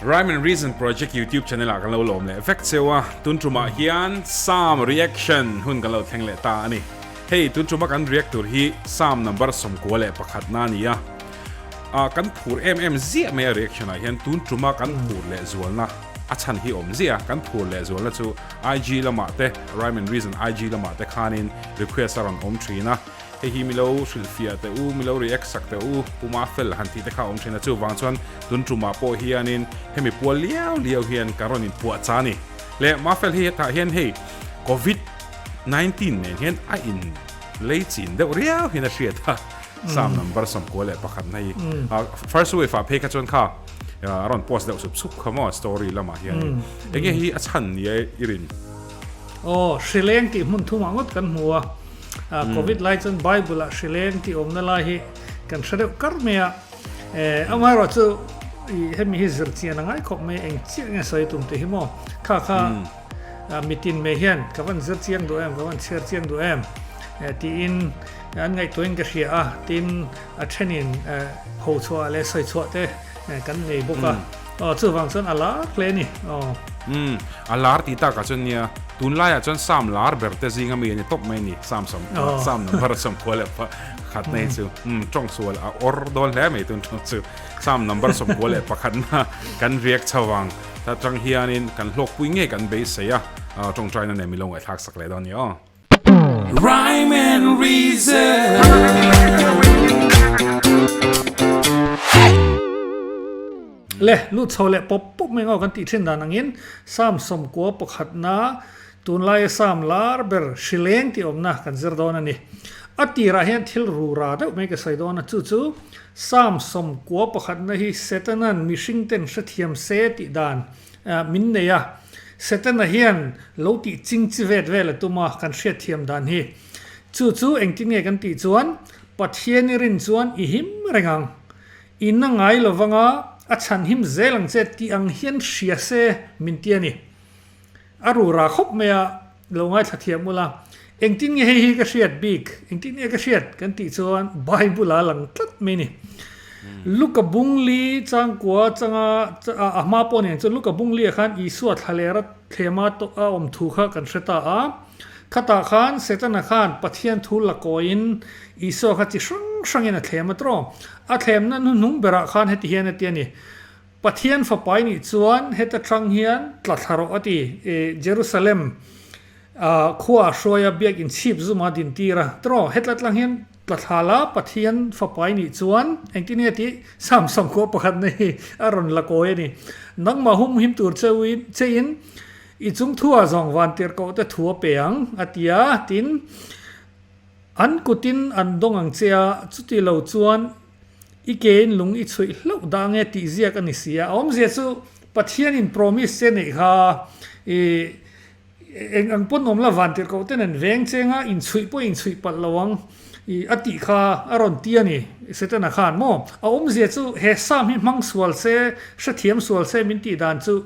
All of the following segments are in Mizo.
Rhyme and Reason Project YouTube channel ah kan lo lawm leh vek cheu a, tun tumah hian Psalm reaction hun kan lo thleng leh ta a ni. Hei tun tuma kan react tur hi Psalm number 11 na a ni a, ah kan phur em em ziah mai a reaction ah hian tun tuma kan phur leh zualna a chhan hi awm ziah a, kan phur leh zualna chu IG lamah te Rhyme and Reason IG lamah te khanin request a rawn awm thin a. Hei hi milo hrilhfiah teh u, milo react sak teh u, Pu Mafel han tih te kha a awm thin a, chuvang chuan tun tumah pawh hianin hemi pual liau liau hian ka rawn inpuah cha a ni. Le Mafel hi hetah hian hei Covid 19 nen hian a in lei chin deuh riau hian a hriat a, Psalm number 91 na hi first wave ah phei kha chuan kha a rawn post deuh sup sup kha maw story lamah hianin enge hi a chhan nia i rin? Aw, hrileng tih hmun thumah ngawt kan hmu a. Covid lai chuan Bible ah hrileng tih awmna lai hi kan hre deuh kar mai a. Amaherawh chu hemi hi zir chian a ngai khawp mai, eng chiah nge sawi tum tih hi maw? Kha kha mitin mai hian ka van zir chiang duh em, ka van chhiar chiang duh em tiin an ngaihtuahin ka hria a. Tin, a thenin pho chhuah leh sawi chhuah te kan nei bawk a. Aw chuvang chuan a lar hle a ni. Aw. Umm a lar tih takah chuan nia tunlaiah chuan Psalm lar ber te zinga mi a ni tawp mai a ni Psalm sawm Psalm number 91 na hi chu umm tawng sual a awr dawn hle mai tun tawng chu Psalm number 91 na kan riak chho vang ta tang hianin kan hlawkpui ngei kan beisei a tawngtaina nen milo ngaihthlak sak leh dawn a ni aw. Rhyme and reason. Le, lut chho leh pawp pawp mai ngaw kan tih thin dan angin Psalm 11 na tunlaia Psalm lar ber hrileng tih awmna kan zir dawn a ni. A tirah hian thil rura deuh mai ka sawi dawn a, chu chu Psalm 11 na hi Setanan mihring ten hrethiam se tih dan min nei a, Setana hian lo tih ching chi vet vel a tum a, kan hriatthiam dan hi. Chu chu engtin nge kan tih chuan, Pathian i rin chuan i him reng ang. I na ngai lo vanga a chhan him zel ang che tih ang hian hria se min ti a ni. A rura khawp mai a, lo ngaithla thiam ula. Engtin nge hei hi ka hriat bik? Engtin nge ka hriat? Kan tih chuan Bible a lang tlat mai a ni. Luka Bungli changkua changa a hma pawh nen chuan Luka Bungli ah khan Isua thlalera thlema a awm thu kha kan hre ta a. Khatah khan Setana khan Pathian thu la kawiin Isua kha chi hrang hrangin a thlem a tawh. A thlemna hnuhnung berah khan heti hian a ti a ni. Pathian fapai nih chuan heta tang hian tla thla rawh a ti. Jerusalem khua a hruai a, biakinn chhip zuma din tir a. Tawh, hetla tlang hian tla thla la, Pathian fapai nih chuan engtin nge tih Samsung khua pakhat na hi a rawn la kawi a ni. Nangmah hum him tur cheuin chein i chung thu ah zawng van tirh koh te thu a pe ang a ti a, tin an kutin an dawng ang che a, chuti lo chuan I kein lung i chhuih hlauh dah nge tih ziak a ni si a, a awmzia chu Pathianin promise che neih kha i eng ang pawn awm la van tirh koh ten an veng cheng a, inchhuih pawh inchhuih palh lo ang i a tih kha a rawn ti a ni Setana khan maw. A awmzia chu he Psalm hi hmang sual se, hrethiam sual se min tih dan chu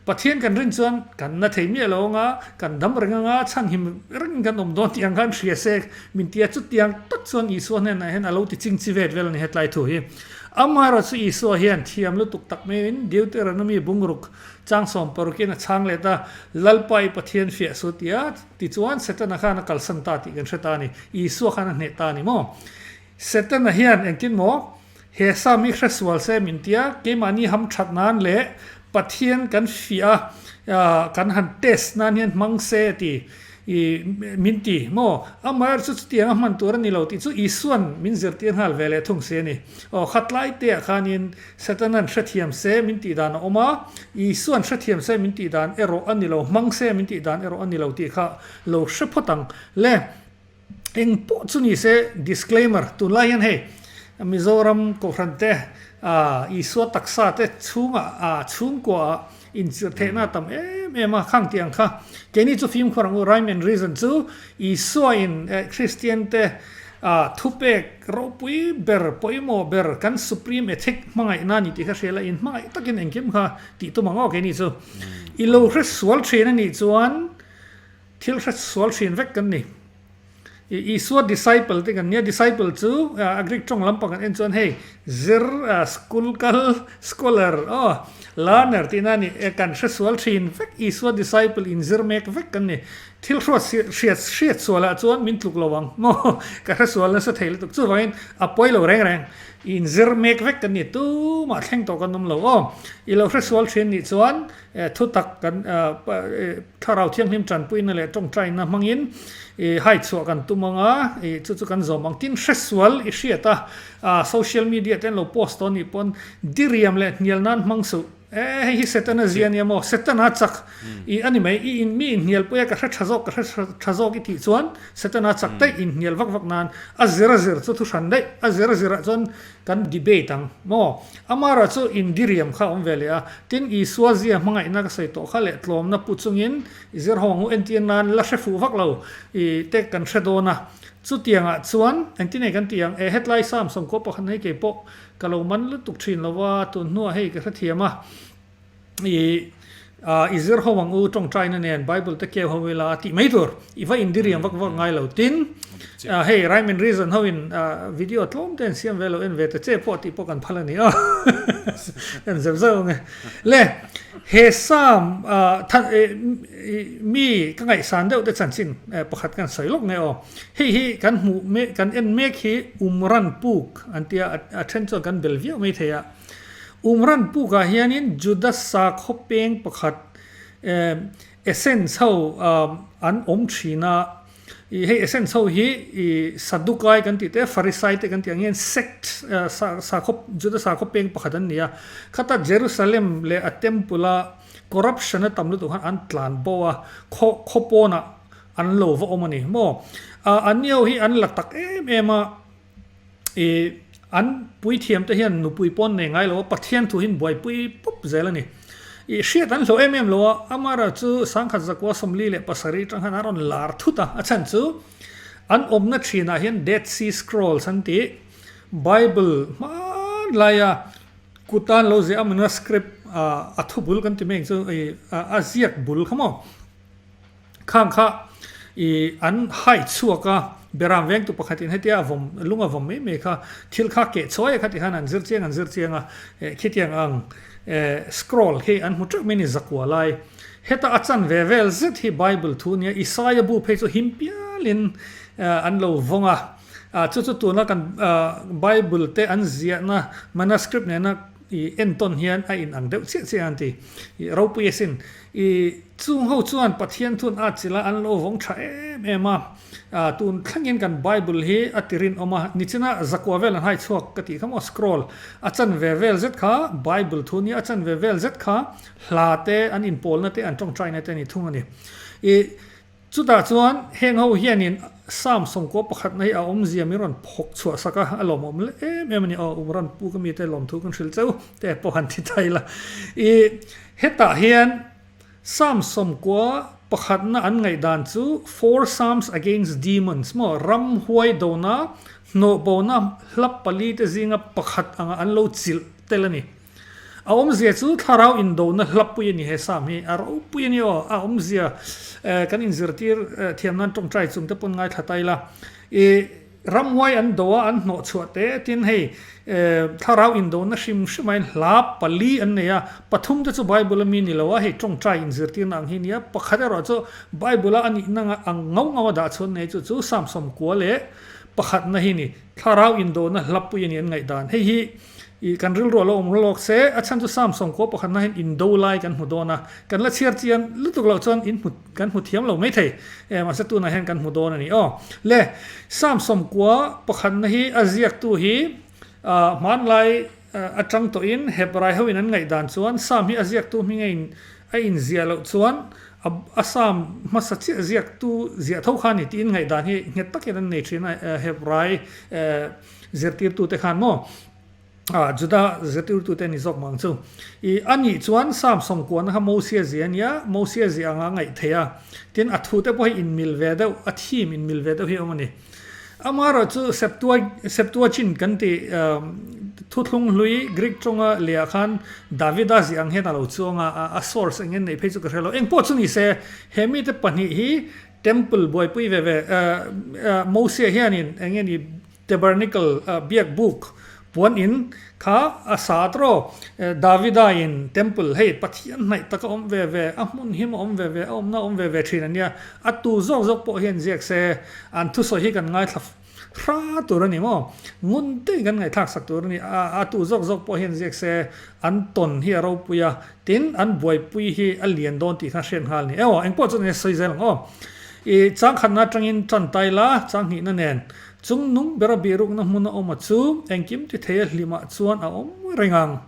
Pathian kan rin chuan kan na thei miah lo anga, kan dam reng anga, chhanhim rengin kan awm dawn tih ang khan hria se min ti a, chutiang tak chuan Isua hnenah hian a lo ti ching chi vet vel a ni hetlai thu hi. Amaherawh chu Isua hian thiam lutuk tak maiin Deuteronomy bungruk chang 60 in a chhang let a, Lalpa i Pathian fiah su ti a, tichuan Setana khan a kalsan ta tih kan hre ta a ni, Isua khan a hneh ta a ni maw? Setana hian engtin maw he Psalm hi hre sual se min tia, keimahni ham that nan leh Pathian kan fiah a, kan han test nan hian hmang se ti i min ti maw? Amaherawhchu chu chutiang a hman tur a ni lo tih chu Isuan min zirtir nghal ve leh thung si a ni. Aw khatlai te ah khanin Setana'n hrethiam se min tih dan a awm a, Isuan hrethiam se min tih dan erawh a ni lo, hmang se min tih dan erawh a ni lo tih kha lo hre phawt ang le. Eng pawh chu ni se, disclaimer, tunlai hian hei Mizoram Kohhran te Isua taksa te chhungah chhungkua ah inchirh theihna a tam em em a, khang tih ang kha keini chu fimkhur ang u, rhyme and reason chu Isua in Kristian te thupek ropui ber pawimawh ber kan supreme ethic hmangaihna a ni tih kha hria la, in hmangaih takin engkim kha tih tum ang aw keini chu. I lo hre sual thin a nih chuan thil hre sual thin vek kan ni. Isua disciple te kan nia, disciple chu a Greek tawng lampang kan en chuan hei zir, school kal, scholar aw, learner tihna a ni. Kan hresual thin vek, Isua disciple inzir mek vek kan ni. Thil hruat hriat hriat sualah chuan min tluk lo ang maw? Ka hresual nasa thei lutuk. Chuvangin a pawi lo reng reng, inzir mek vek kan ni, tumah thleng tawh kan awm lo aw. I lo hresual thin nih chuan Thutak kan Thlarau Thianghlim tanpuina leh tawngtaina hmangin i hai chhuah kan tum ang a, i chu chu kan zawm ang. Tin, hresual i hriat a, social media te an lo post tawh anih pawn diriam leh hnial nan hmang suh. E, hei hi Setana zia ania maw? Setana chak i a ni mai. I in mi inhnialpui a, ka hre tha zawk, ka hre tha zawk i tih chuan Setana chak daih inhnial vak vak nan a zir a zir chu thu hran daih. A zir a zirah chuan Kan debate ang maw? Amara chu indiriam kha a awm ve leh a, tin Isua zia hmangaihna ka sawi tawh kha leh tlawmna pu chungin i zir ho ang u entir nan la hre fuh vak lo i te kan hre dawn a. Chutiangah chuan engtin nge kan ti ang? E hetlai Psalm sawmkua pakhat na hi keipawh ka lo man lutuk thin lo a, tun hnuah hei ka hrethiam a. I i zir ho ang u tawngtaina nen Bible te keu ho ila tih mai tur i va indiriam vak vak ngai lo tin hei rhyme and reason ho in video tlawm te an siam ve lo en ve ta che pawh tih pawh kan phal a ni a kan zeuh zeuh ang e le he Psalm mi ka ngaihsan deuh te chanchin pakhat kan sawi lawk nge aw hei hi kan hmuh mek kan en mek hi Umran puk an tia a then chuan kan bel viau mai thei a. Umran pukah hianin Juda sakhaw peng pakhat Essenes ho an awm thin a, hei Essenes ho hi Sadukai kan tih te, Farisai te kan tih ang hian sect sakhaw Juda sakhaw peng pakhat an ni a, khata Jerusalem leh a temple a corruption a tam lutuk khan an tlan bo a, khaw khaw pawnah an lo va awm a ni maw? An ni ho hi an la tak em em a. I an puithiam te hian nupui pawn nei ngai lo a, Pathian thu hian buaipui pup zel a ni. I hriat an hlauh em em lo a, Amara chu sangkhat zakua 47 atang khan a rawn lar thut a, a chhan chu an awmna thinah hian Dead Sea Scrolls an tih Bible hmanlaia kuta an lo ziah a manuscript a thubul kan ti mai ang chu i a ziak bul kha maw. Khang kha i an hai chhuak a, Beram vengtu pakhatin hetia a vawm, lung a vawm mai mai kha thil kha keh chhuai a kha ti khan an zir chiang an zir chiang a, khitiang ang scroll khi an hmu teuh mai a ni zakua lai. Heta a chan ve vel zet hi Bible thu nia Isaia bu phei chu him pialin an lo vawng a, chu chu tuna kan Bible te an ziahna manuscript nena i entawn hian a inang deuh chiah chiah an ti. I ropui asin. I chung ho chuan Pathian thun a chila an lo vawng tha em em a. Tun thlengin kan Bible hi a ti rinawm a. Nichina zakua vel an hai chhuak ka tih kha maw scroll a chanve vel zet kha Bible thu nia a chanve vel zet kha hla te an inpawlna te an tawngtaina te a ni thung a ni. I Chutah chuan heng ho hianin Psalm sawmkua pakhatna hi a awmzia min rawn phawk chhuah sak a, a lawmawm leh em em a ni. Aw, um rawn pu ka mite lawmthu kan hrilh cheu te pawh han ti thai la. I hetah hian Psalm sawmkua pakhatna an ngaihdan chu Four Psalms Against Demons maw, ramhuai dona hnawhbona hla pali te zinga pakhat anga an lo chilh tel a ni. A awmzia chu thlarau indona hlapui a ni he Psalm hi a ropui a ni aw, a awmzia kan inzirtir thiam nan tawngtai chung te pawn ngaithla ta ila. I ramhuai an do a, an hnawh chhuah te tin hei thlarau indona hrim hrim aiin hla pali an nei a, pathum te chu Bible a mi ni lo a, hei tawngtai inzirtirna ang hi nia, pakhat erawh chu Bible a a nihna ang ngau ngau a dah chhuan nei chu chu Psalm 91 leh pakhatna hi ni, thlarau indona hlapui a ni an ngaihdan. Hei hi I kan rilru a lo awm lawk se, a chhan chu Psalm 90 pakhatna hian indo lai kan hmu dawn a, kan la chhiar chian lutuk loh chuan in hmu kan hmu thiam lo mai thei. E mahse tunah hian kan hmu dawn a ni aw. Le Psalm 90 pakhatna hi a ziaktu hi ah hmanlai atang tawhin Hebrai hoin an ngaihdan chuan Psalm hi a ziaktu hming a in a inziah loh chuan a a Psalm hmasa chiah ziaktu ziah tho kha a ni tiin ngaihdan hi nghet takin an nei thin a Hebrai Zirtirtute khan maw ah Juda zirtirtute ni zawk mang chu. I a nih chuan Psalm sawmkuahna kha Mosia zia a nia, Mosia zia anga ngaih theih a. Tin a thute pawh hi inmil ve deuh, a theme inmil ve deuh hi a awm a ni. Amaherawh chu Septuagint kan tih thuthlung hlui Greek tawnga lehah khan Davida ziah ang hian a lo chuang a, a source eng nge neih phei chu ka hre lo. Engpawh chu ni se, he mite pahnih hi. Temple buaipui ve ve Mosia hianin eng nge ni Tabernacle biak buk puan in kha a sa tawh. Davida in Temple hei Pathian hnaih taka awm ve ve, a hmun him a awm ve ve, a awmna a awm ve ve thin a nia. A tu zawk zawk pawh hian ziak se an thusawi hi kan ngaithla Hra tur a ni maw? Ngun te kan ngaihthlak sak tur a ni. A tu zawk zawk pawh hian ziak se an tawn hi a ropui a, tin an buaipui hi a lian dawn tih kha hriat nghal a ni. Ew, engpawh chu ni sawi zel ang aw. I chang khatna atangin tan tai la, chang hnihna nen. Chung nung bera bihrukna hmuna awma chu engkim ti thei a hlimah chuan a awm reng ang.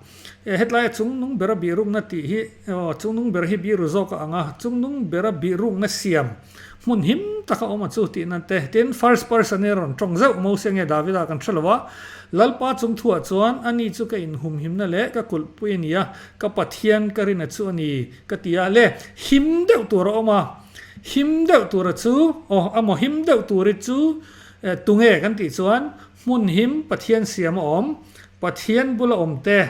E, hetlaia chung nung bera bihrukna tih hi, aw, chung nung ber hi biru zawk a ang a, chung nung bera bihrukna siam. Hmun him taka awm a chu tih nan te. Tin, first person hi a rawn tawng zeuh Mose nge Davida kan hre lo a. Lalpa chung thuah chuan ani chu ka inhumhimna leh ka kulhpui a ni a, ka Pathian ka rin a chu a ni ka ti a. Le, him deuh tur a awm a. Him deuh tura chu, aw, amaw him deuh turi chu tunge kan tih chuan hmun him Pathian siam a awm, Pathian bula awm te,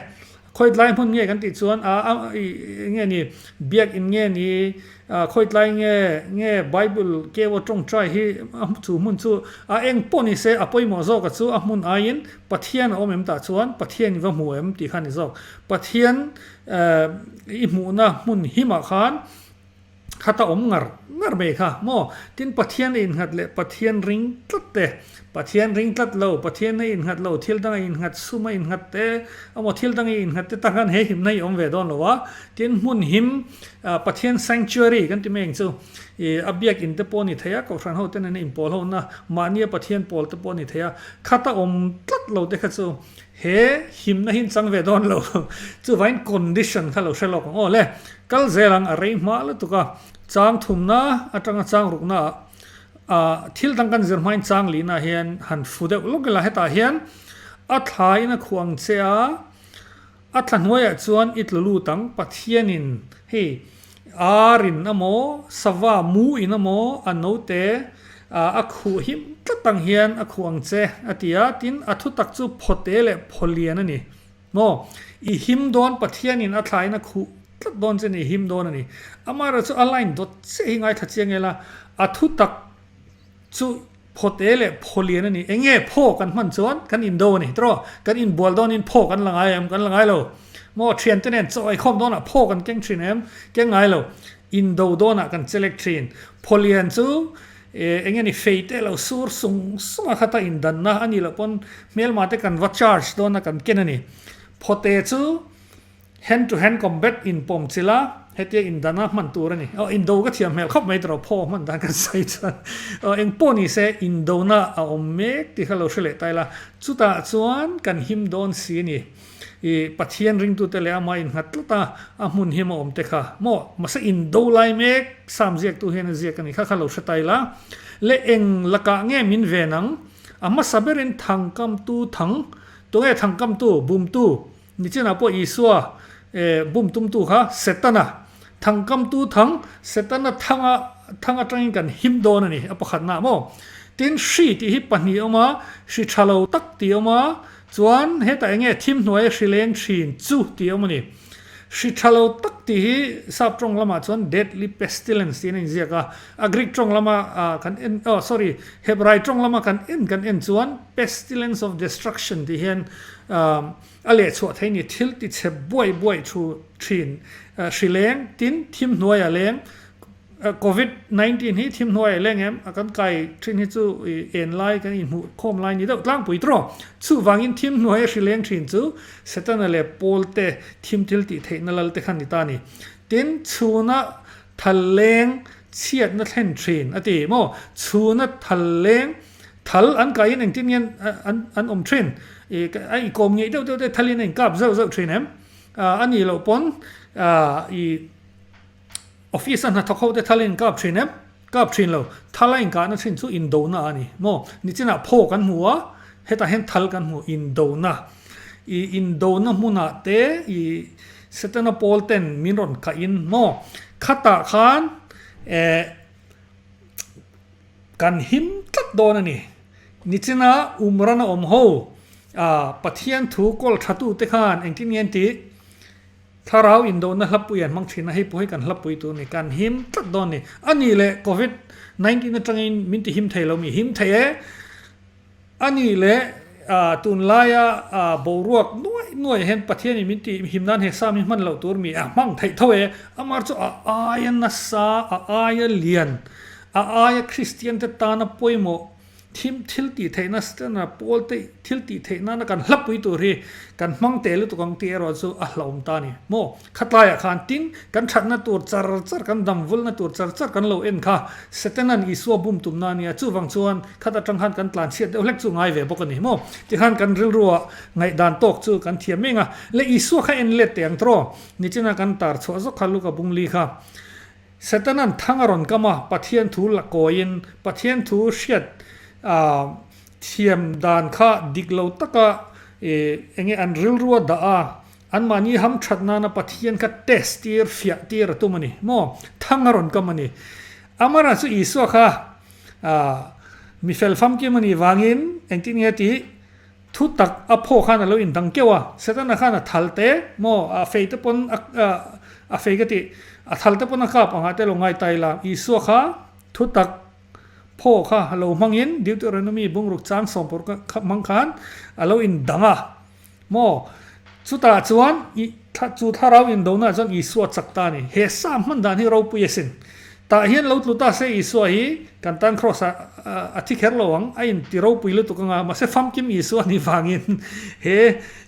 Khawitlai hmun nge kan tih chuan a a i nge ni biak in nge ni khawitlai nge nge bible keu a tawngtai hi a chu hmun chu a eng pawh ni se a pawimawh zawk a chu a hmun aiin Pathian a awm em tah chuan Pathian i va hmu em tih kha a ni zawk Pathian i hmuhna hmun himah khan Khat a awm ngar ngar mai kha maw? Tin, Pathian a innghat leh Pathian ring tlat te, Pathian ring tlat lo, Pathian a innghat lo, thil dang a innghat, sum a innghat te, emaw thil dang a innghat te tak khan he himna hi awm ve dawn lo a. Tin, hmun him, Pathian sanctuary kan ti mai ang chu, ih a biak in te pawh a ni thei a, Kohhran ho te nena inpawl ho na, mahnia Pathian pawl te pawh a ni thei a, khat a awm tlat lo te kha chu he himna hi in chang ve dawn lo. Chuvain condition kha lo hre lawk ang aw le. Kal zel ang a rei hma lutuk a, chang thumna atanga chang rukna ah thil dang kan zir hmain chang lihna hian han fu deuh lawk ila hetah hian a thla in a khuh ang che a, a thla hnuaiah chuan i tlu lut ang Pathianin hei ar in amaw sava mu in amaw a note a khuh him tlat ang hian a khuh ang che a ti a, tin a thutak chu phawte leh phawlian a ni. Maw? I him dawn, Pathianin a thlain a khuh tlat dawn che ni, i him dawn a ni. Amaherawh chu a line dawt chiah hi ngaithla chiang ila, a thu tak chu phawte leh phaw lian a ni. Eng nge phaw kan hman chuan kan indo a ni tawh? Kan inbual dawnin phaw kan la ngai em? Kan la ngai lo. Maw? Thiante nen chaw eikhawm dawnah phaw kan keng thin em? Keng ngai lo. Indo dawnah kan chelek thin. Phaw lian chu Eng nge ni fei te lo sur sung sung a khata indanna a nih loh pawn hmelma te kan va charge dawn a kan ken a ni. Phawte chu hand to hand combat inpawm chilh a, hetia indana hman tur a ni. Aw indo ka thiam hmel khawp mai tawh phaw hman dan kan sawi chuan aw eng pawh ni se indona a awm mek tih kha lo hre leh ta ila chutah chuan kan him dawn si a ni. I Pathian ringtute leh amah innghat tlat a, a hmun him a awm te kha maw? Mahse indo lai mek Sam ziaktu hian a ziak a ni kha kha lo hre ta ila. Le eng lakah nge min ven ang? A hmasa berin thangkamtu thang, tunge thangkamtu, bumtu, nichinah pawh Isua eh bum tumtu kha Setana, thangkamtu thang, Setana thanga thang atangin kan him dawn a ni a pakhatnaah maw? Tin hri tih hi pahnih a awm a, hri tha lo tak tih a awm a, Chuan hetah eng nge thim hnuaia hri leng thin chu tih a awm a ni. Hri tha lo tak tih hi sap tawng lamah chuan deadly pestilence tiin a inziak a. A Greek tawng lama kan en, oh sorry, Hebrai tawng lama kan en kan en chuan pestilence of destruction tih hian a lehchhuah thei a ni. Thil ti chhe buai buai thu thin hri leng tin thim hnuaia leng Covid 19 hi thim hnuai a leng em? A kan kai thin hi chu en lai kan inhmuh khawm lai ni deuh tlangpui tawh. Chuvangin thim hnuai a hri leng thin chu Setana leh Paul te thim thil tih theihna lal te khan ni ta ni. Tin, chhuna thal leng chhiatna thlen thin a ti maw? Chhuna thal leng thal an kaiin engtin nge an awm thin? A ikawm ngeih deuh deuh te thalin a inkap zeuh zeuh thin em? A nih loh pawn i. Office a hnathawk ho te thal a inkap thin em? Kap thin lo. Thal a inkahna thin chu indona a ni maw? Nichinah phaw kan hmu a, hetah hian thal kan hmu, indona. I indona hmunah te i Setana pawl ten min rawn kah in maw? Khatah khan eh kan him tlat dawn a ni. Nichina umrana awm ho ah Pathian thu kawl tha tu te khan engtin nge an tih? Thlarau indona hlapui an hmang thin a, hei pawh hi kan hlapui tur a ni, kan him tlat dawn a ni. A nih leh Covid. 19 atangin min ti him thei lo mi? Him thei e. A nih leh tunlaia boruak nuaih nuaih hian Pathianin min ti him nan he Sam hi hman loh tur mi a hmang theih tho e. Amar chu a aia nasa, a aia lian, a aia Kristian te tana pawimawh Thim thil tih theihna Stena pawl te thil tih theih nana kan hlapui tur hi kan hmang teh lutuk ang tih erawh chu a hlauhawm ta a ni. Maw? Khatlaiah khan tin kan thatna tur char char kan dam vulna tur char char kan lo en kha Setanan Isua bum tumna a nia chuvang chuan khat atang khan kan tlan chhiat deuh hlek chu ngai ve bawk a ni. Maw? Tikhan kan rilruah ngaihdan tawk chu kan thiam meng a. Le Isua kha en let teh ang tawh. Nichina kan tar chhuah zawk kha Luka bungli kha. Setanan thang a rawn kam a, Pathian thu la kawiin Pathian thu hriat thiam dan kha dik lo taka enge an rilru a dah a, anmahni ham that nana Pathian kha test tir, fiah tir a tum a ni maw? Thang a rawn kam a ni. Amara chu Isua kha mi fel famkim a nih vangin engtin nge tih? Thu tak a phaw khan a lo indang keuh a, Setana khan a thal te maw a fei te pawn a a fei ka tih a thal te pawn a kap angah te lo ngai ta ila, Isua kha thu tak phaw kha a lo hmangin Deuteronomy bungruk chang sawmpawrh kha hmang khan a lo indang a maw chutah chuan i chu thlarau indona chuan Isua chak ta a ni. He sa hman dan hi ropui asin. Tah hian lo tlu ta se Isua hi kan tan Kraws ah a thi kher lo ang, a inti ropui lutuk anga, mahse famkim Isua nih vangin he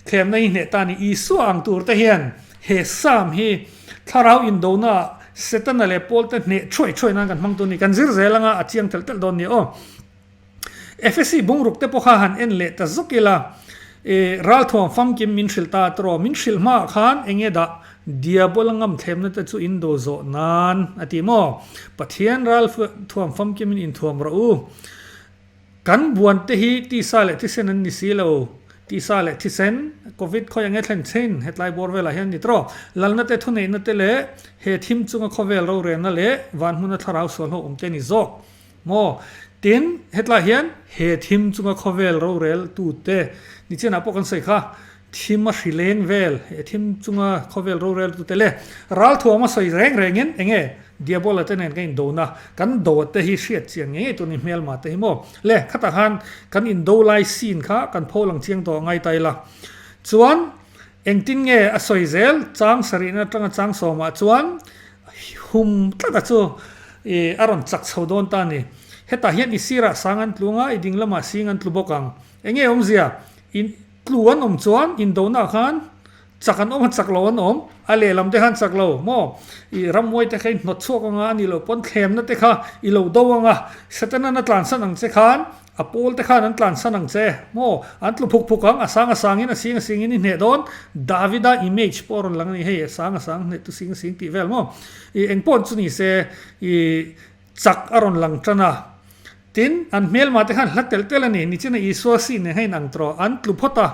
thlemna hi hneh ta a ni. Isua ang tur te hian he Psalm hi thlarau indona ah Setana leh Paul te hneh thuai thuai nan kan hmang tur a ni. Kan zir zel anga a chiang telh telh dawn ni aw. Efesi bungruk te pawh kha han en leh ta zawk ila, e, ralthuam famkim min hrilh ta tawh, min hrilh hmaah khan eng nge dah Diabola ngamthlemna te chu in do zawh nan a ti maw? Pathian ralthuam famkimin inthuam rawh u. Kan buan te hi tisa leh thisen an ni si lo. Tisa leh thisen, Covid khawi ang e thlen chin hetlai bawr velah hian ni tawh. Lalna te thuneihna te leh he thim chunga khawvel rorelna leh van hmuna thlarau sual ho awm te ni zawk. Maw? Tin, hetlai hian he thim chunga khawvel rorel tute nichinah pawh kan sawi kha, thim a hri leng vel, he thim chunga khawvel rorel tute leh ralthuam a sawi reng rengin eng nge Diabola te nen kan indona, kan do te hi hriat chian ngei ngei tur ni hmelma te hi maw? Le, khatah khan kan indo lai scene kha kan pho lang chiang tawh ngai ta ila. Chuan, engtin nge a sawi zel chang sarihna atanga chang sawmah chuan Hum tlata chu i a rawn chak chho dawn ta a ni. Hetah hian i sirah sang an tlu anga, i ding lamah sing an tlu bawk ang. Eng nge awmzia? In tlu an awm chuan indonaah khan chak an awm a, chak lo an awm. A lehlam te khan chak lo maw? I rammuai te kha i hnawt chhuak anga, a nih loh pawn thlemna te kha i lo do anga, Satanan a tlansan ang che khan A pawl te khan an tlansan ang che maw? An tlu phuk phuk ang, a sang a sangin a sing a singin i hneh dawn. Davida image pawh a rawn lang a ni, hei a sang a sang hneh tu sing a sing tih vel maw? I eng pawh chu ni se i chak a rawn lang tan a. Tin, an hmelma te khan hla telh telh a ni, nichina Isua sin nen khan inang tawh, an tlu phawt a.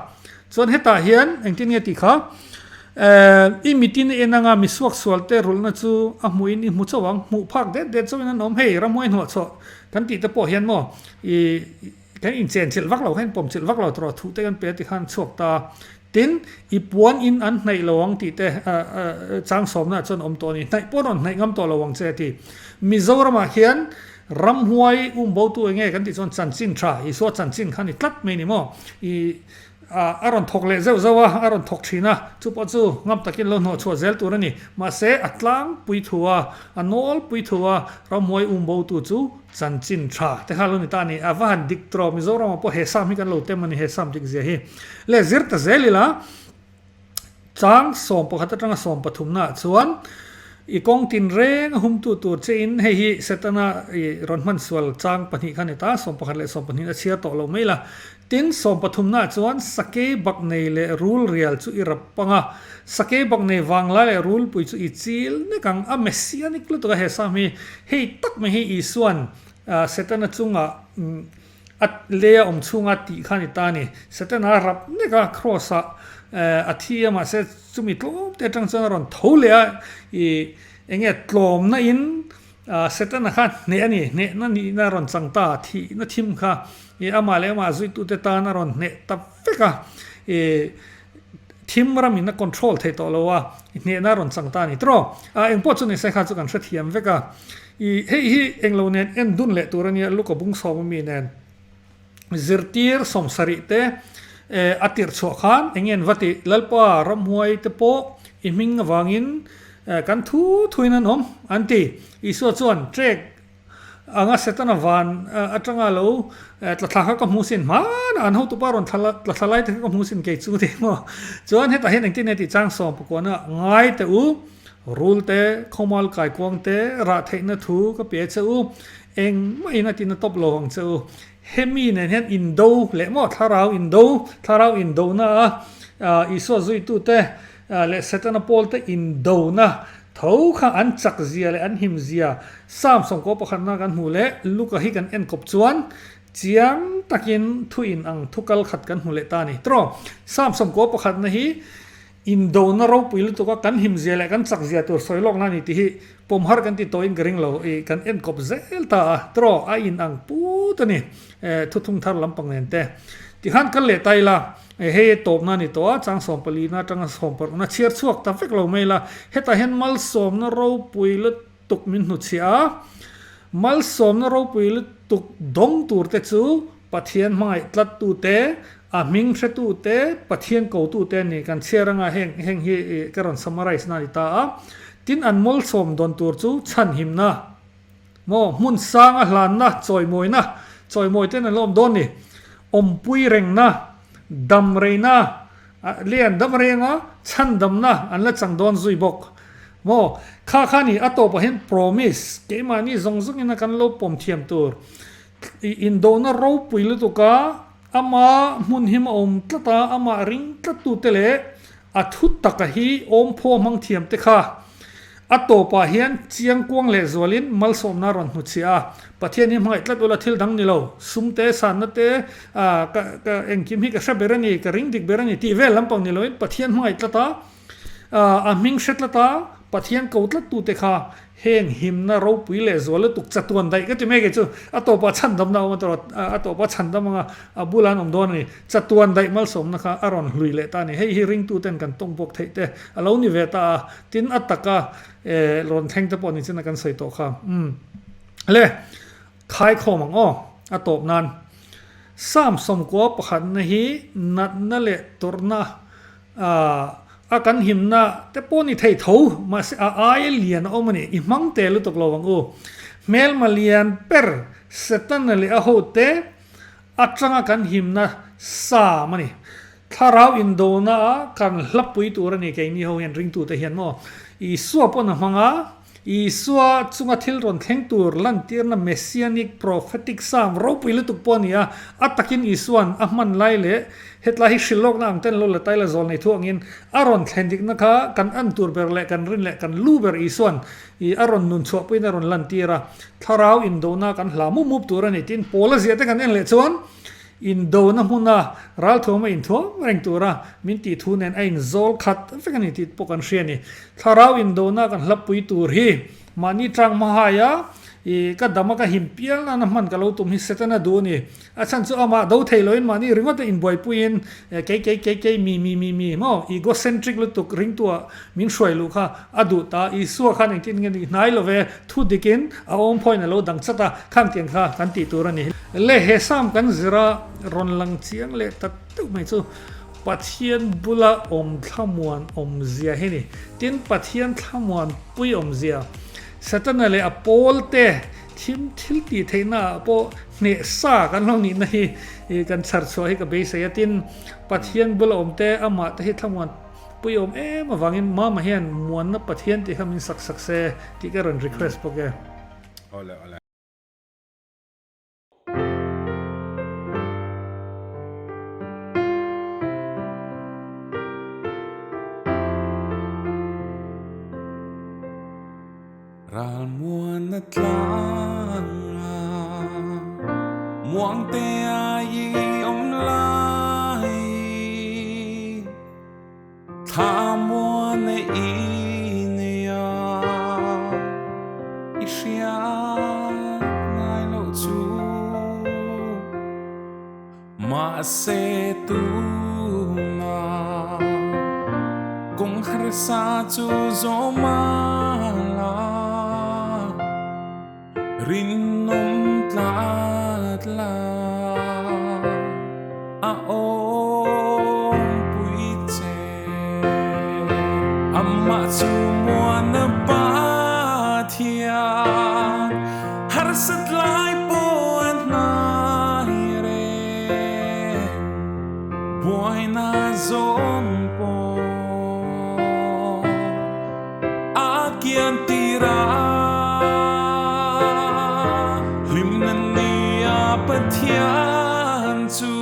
Chuan hetah hian engtin nge tih kha, I mitin i en anga mi suaksual te rulhna chu a hmuhin i hmu chauh ang, hmuh phak det det chauhin an awm, hei ramhuai hnuah chhuah Kan tih te pawh hian maw i kan inchenchilh vak lo khan inpawmchilh vak lo tawh thu te kan pe a ti khan chhuak ta. Tin, i puan in an hnaih lo ang tih te chang sawmna ah chuan awm tawh a ni. Hnaih pawh rawn hnaih ngam tawh lo ang che a ti. Mizoramah hian ramhuai umbotu eng nge kan tih chuan chanchin tha, Isua chanchin kha a ni tlat mai ni maw. I A rawn thawk leh zeuh zeuh a, a rawn thawk thin a, chu pawh chu ngam takin lo hnawh chhuah zel tur a ni. Mahse, a tlangpui thu a, a nawlpui thu a, ramhuai umbotu chu chanchin tha te kha lo ni ta a ni. A va han dik tawh, Mizoramah pawh he sam hi kan lo tem a ni, he sam dik zia hi. Le zir ta zel ila, Chang 11 atanga 13 naah chuan i kawng tinreng a humtu tur che in hei hi Setana i rawn hman sual chang pahnih kha a ni ta, 11 leh 12 a chhiar tawh lo mai la. Tin, 13 naah chuan sakei bak nei leh rul rial chu i rap pang a, sakei bak nei vanglai leh rulpui chu i chil nek ang. A messianic lutuk a he sam hi, hei tak mai hi Isua'n Setana chungah A lei a awm chhunga tih kha a ni ta a ni. Satana a rap nek a, Kraws ah a thi a, mahse chumi tlawm te atang chuan a rawn tho leh a, i enge tlawmna in Satana kha hneh a ni, hnehna nihna a rawn chang ta, thihna thim kha i amah leh amah zuitute tan a rawn hneh ta vek a, i. Thim ramin a control thei tawh lo a, i hnehna a rawn chang ta a ni tiraw? A engpawh chu nise kha chu kan hrethiam vek a. I hei hi englo nen en dun leh tur a nia, Luka bung sawm ami nen zirtir sawmsarih te a tirh chhuah khan eng nge an va tih? Lalpa ramhuai te pawh i hming avangin kan thu thuin an awm an ti. Isua chuan trek Anga Setana van atanga lo tla thla kha ka hmu sin hmanah an hotupa rawn thla tla thla lai te kha ka hmu sin kei chu tih maw. Chuan hetah hian engtin nge tih chang sawm pakuana ngai teh u, rul te, khawmal kaikuang te, rah theihna thu ka pe che u, engmah in a tina tawp lo ang che u. Hemi nen hian indo leh maw thlarau indo, thlarau indona a Isua zuitute leh Setana pawlte indona Tho kha an chak zia leh an him zia Psalm sawmkaw pakhatna kan hmuh leh Luka hi kan en kawp chuan chiang takin thu in ang thu kal khat kan hmu leh ta a ni. Tiraw? Psalm sawmkaw pakhatna hi indona ropui lutuk a kan him zia leh kan chak zia tur sawi lawkna a ni tih hi pawm har kan ti tawhin ka ring lo. I kan en kawp zel ta a. Tiraw? A in ang put a ni. Thuthung thar lampang nen te. Tikhan kal leh ta ila. Hei tawpna a ni tawh a, chang sawmpalina atanga sawmparukna chhiar chhuak ta vek lo mai la. Hetah hian malsawmna ropui lutuk min hnuchhiah a, malsawmna ropui lutuk dawng tur te chu Pathian hmangaih tlat tu te, a hming hre tu te, Pathian ko tu te a ni. Kan chhiar anga heng heng hi ka rawn summarize na a ni ta a. Tin an malsawm dawn tur chu chhanhimna. Maw, hmun sanga hlanna, chawimawina, chawimawi ten an la awm dawn ni. Awmpui rengna, dam reina, lian dam renga chhandamna an la chang dawn zui bawk. Maw, kha kha ni a tawpah hian promise, keimahni zawng zawngin a kan lo pawm thiam tur. Indona ropui lutuka ama hmun him a awm tlat a, amah ring tlat tute leh A thu taka hi awmphaw hmang thiam te kha a tawpah hian chiang kuang leh zualin malsawmna a rawn hnuchhiah a. Pathian hi hmangaih tlat ula thil dang ni lo, sum te, sanna te, ka ka engkim hi ka hre ber a ni, ka ring dik ber a ni tih vel lampang ni loin Pathian hmangaih tlat a, a hming hre tlat a, Pathian ko tlat tute kha Heng himna ropui leh zual lutuk chatuan daih ka ti mai kei chu a tawpah chhandamna a awm a tawh a tawpah chhandam anga a bulah an awm dawn a ni. Chatuan daih malsawmna kha a rawn hlui leh ta a ni. Hei hi ringtuten kan tawng bawk theih te a lo ni ve ta a, tin a taka rawn thleng te pawh ni chin a kan sawi tawh kha. Umm le khaikhawm ang aw a tawp nan. Psalm sawmkua pakhatna hi natna leh tawrhna A kan himna te pawh ni thei tho, mahse a aia lian a awm a ni. I hmang te lutuk lo ang u. Hmelma lian ber Setana leh a hote atanga kan himna sam a ni. Thlarau indona a kan hlapui tur a ni keini ho hian ringtute hian maw. Isua pawn a hmang a, Isua chunga thil rawn thleng tur lantirna Messianic prophetic psalm ropui lutuk pawh a ni a, a takin Isua'n a hman lai leh hetlai hi hrilh lawkna ang ten lo la taila zawl nei thu angin a rawn thlen dikna kha kan an tur ber leh kan rin leh kan lu ber Isua'n i a rawn nun chhuahpuiin a rawn lantir a, thlarau indona kan hla mup mup tur a ni tiin Paula ziah te kan en leh chuan Indona hmuna ralthuam a inthuam reng tura min tih thu nen a inzawl khat vek a ni tih pawh kan hria a ni. Thlarau indona kan hlapui tur hi mahni tang hmahaia i ka dama ka him pial nana hman ka lo tum hi Setana duh a ni. A chhan chu amah do thei loin mahni ringawt a inbuaipuiin kei kei kei kei mi mi mi mi maw egocentric lutuk ringtua min hruai luh kha a duh ta. Isua khan engtin nge ni hnai lo ve, thu dikin a awm pawhin a lo dang chat a, khang tiang kha kan tih tur a ni. Le he Psalm kan zir a rawn lang chiang leh ta deuh mai chu Pathian bula awm thlamuan awmzia hi ni. Tin, Pathian thlamuan pui awmzia, Setana leh a pawl te thim thil tih theihna ah pawh hneh sa kan lo nihna hi kan chhar chhuah hi ka beisei a. Tin, Pathian bula awm te amah te hi thlamuan pui awm em avangin Mama hian muanna Pathian tih kha min sak sak se tih ka rawn request bawk e. Awle awle. Ralmuana tlanga muangte a i awm lai Thlamuana i nei a i hriat ngai loh chu Mahse tuna. Harsa chu zawm a la, rinawm tlat la, a awmpui che. Amah chu muana Pathian, harsat lai pawh a hnai reng. Buaina zawn pawh a kian tir a, hlimna nia Pathian chu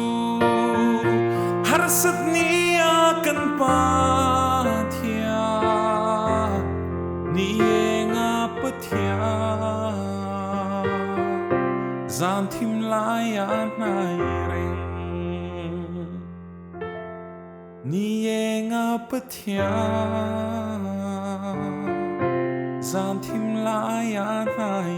harsat nia kan Pathian ni enga Pathian zan thim laia hnai reng. Ni enga Pathian zan thim laia hnai